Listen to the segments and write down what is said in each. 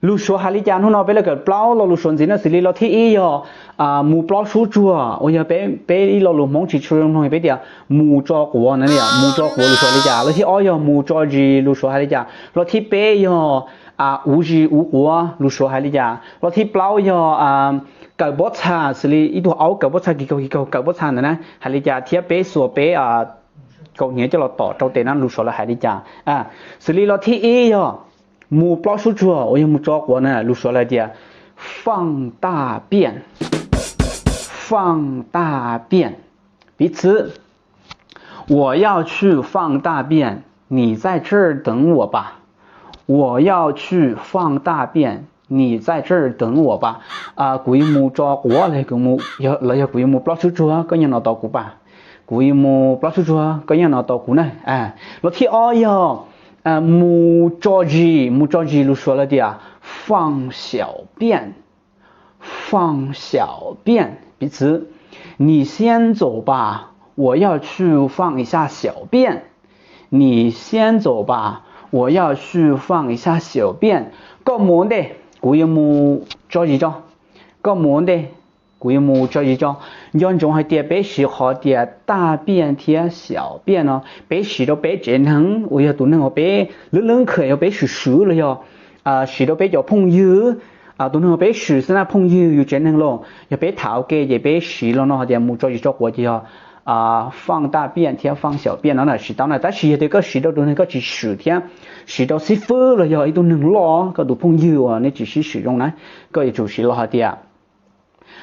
Lus Suav hais li cas? Hnub no peb los kawm plaub lo lus Suav ntxiv na, xws li lo thib ib yog mus plob sub tsuag, uas yog peb ib lo lus Hmoob tsis tshua zoo mloog, peb tias mus tso quav na, mus tso quav lus Suav li cas? Lo thib ob yog mus tso zis lus Suav hais li cas? Lo thib peb yog uv zis uv quav lus Suav hais li cas? Lo thib plaub yog kawm pob txha, xws li ib tug aub kawm pob txha kis kaug kis kaug kawm pob txha ntawd na hais li cas thiab peb xuas peb kaum hniav coj los tom rau tes na lus Suav lawv hais li cas? Xws li lo thib ib yog mus plob sub tsuag uas yog mus tso quav na lus Suav lawv tias 放大便, 放大便. 比如 我要去放大便，你在这儿等我吧。我要去放大便，你在这儿等我吧。 Kuv yuav mus tso quav los yog kuv yuav mus plob sub tsuag, koj nyob no tos kuv pas. Kuv yuav mus plob sub tsuag, koj nyob no tos kuv na. Lo thib ob yog mus tso zis, mus tso zis lus Suav lawv tias 放小便, 放小便. 比如 你先走吧，我要去放一下小便。你先走吧，我要去放一下小便。 Koj mus ua ntej, kuv yuav mus tso zis tso. Koj mus ua ntej, kuv yuav mus tso zis tso. Nco ntsoov hais tias peb siv qhov tias 大便 thiab 小便 no peb siv rau peb tsev neeg uas yog tus neeg uas peb lwb lwb khawm yog peb swm swm los yog siv rau peb cov phooj ywg, tus neeg uas peb swm xwb na, phooj ywg yus tsev neeg los yog peb tham ua ke ces peb siv lo no hais tias mus tso zis tso quav ces yog 放大便 thiab 放小便 no na siv tau na. Tab sis yog tias koj siv rau tus neeg koj tsis swm thiab siv rau xib fwb los yog ib tug neeg loj, koj tus phooj ywg uas nej tsis sib swm zoo na, koj yuav tsum siv los hais tias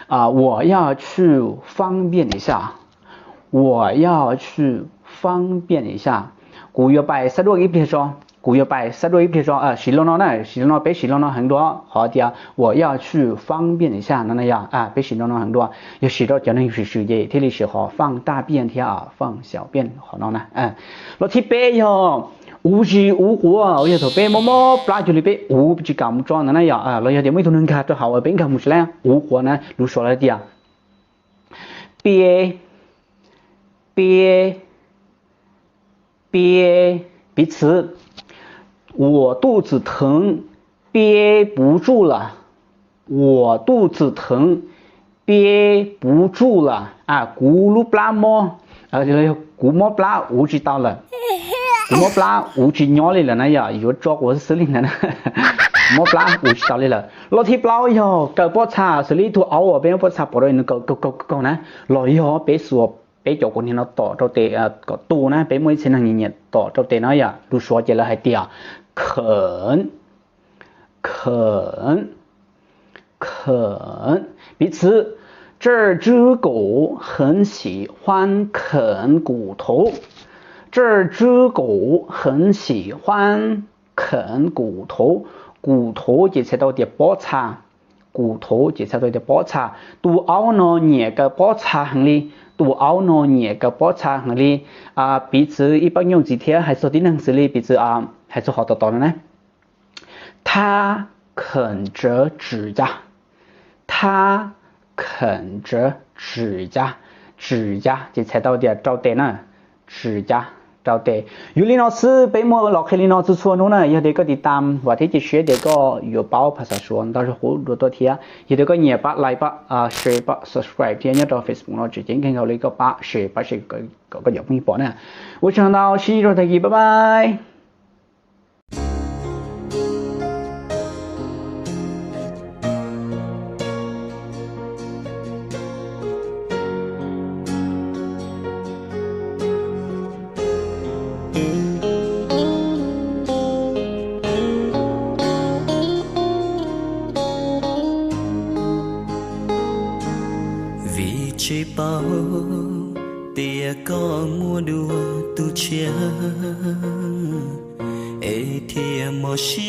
我要去方便一下, 我要去方便一下. Kuv yuav pais xab duaj ib pliag tso, kuv yuav pais xab duaj ib pliag tso. Siv lo no na, siv lo no, peb siv lo no heev dua, qhov tias 我要去方便一下 no na yog peb siv lo no heev dua. Yog siv rau cov neeg swm swm ces thiaj li siv qhov 放大便 thiab 放小便 qhov no na. Lo thib peb yog uv zis uv quav, uas yog thaum peb mob mob plab cuag li peb uv tsis kam mus tso ntawd na yog, los yog tias muaj ib tug neeg nkag rau hauv peb nkag mus tsis lab uv quav na lus Suav lawv tias 憋, 憋, 憋. 比如 我肚子疼，憋不住了。我肚子疼，憋不住了。 Kuv lub plab mob, kuv mob plab uv tsis tau lawm. Kuv mob plab uv tsis nyob li lawm na yog, yuav tso quav xwb li ntawd na. Mob plab uv tsis tau li lawm. Lo thib plaub yog kawm pob txha, xws li ib tug aub uas peb muab pob txha pov rau nws kaum kaug kaug kaug na, los yog peb xuas peb cov quav hniav no tom rau tes kom tu na, peb muaj ib txhia neeg nyiam nyiam tom rau tes no yom, lus Suav ces lawv hais tias 啃, 啃. 比如 这只狗很喜欢啃骨头，这只狗很喜欢 khawm kuv thav. Kuv thav ces txhais tau tias pob txha. Kuv thav ces txhais tau tias pob txha. Tus aub no nyiam kaw pob txha heev li. Tus aub no nyiam kaw pob txha heev li. Piv txwv ib pab nyuj ntxiv thiab hais txog tib neeg xws li piv txwv hais txog qhov tom tom no na. 他啃着指甲。他啃着指甲。指甲 ces txhais tau tias rau tes na. 指甲, rau tes. Yog li no xwb, peb muaj los qhia li no txhua txhua hnub na. Yog tias koj tiv tam vam thiab cia siab tias koj yuav paub phas xas Suav ntau zog qub dua tuaj thiab. Yog tias koj nyiam pab like, pab share, pab subscribe thiab nyob rau Facebook no tseem ceeb kawg nkaus li koj pab share, pab share kom koj cov phooj ywg pom na. Ua tsaug ntau, sib ntsib rau tag kis, bye bye. Vim tsis paub tias koj muaj dua tus tshiab, es thiaj mos siab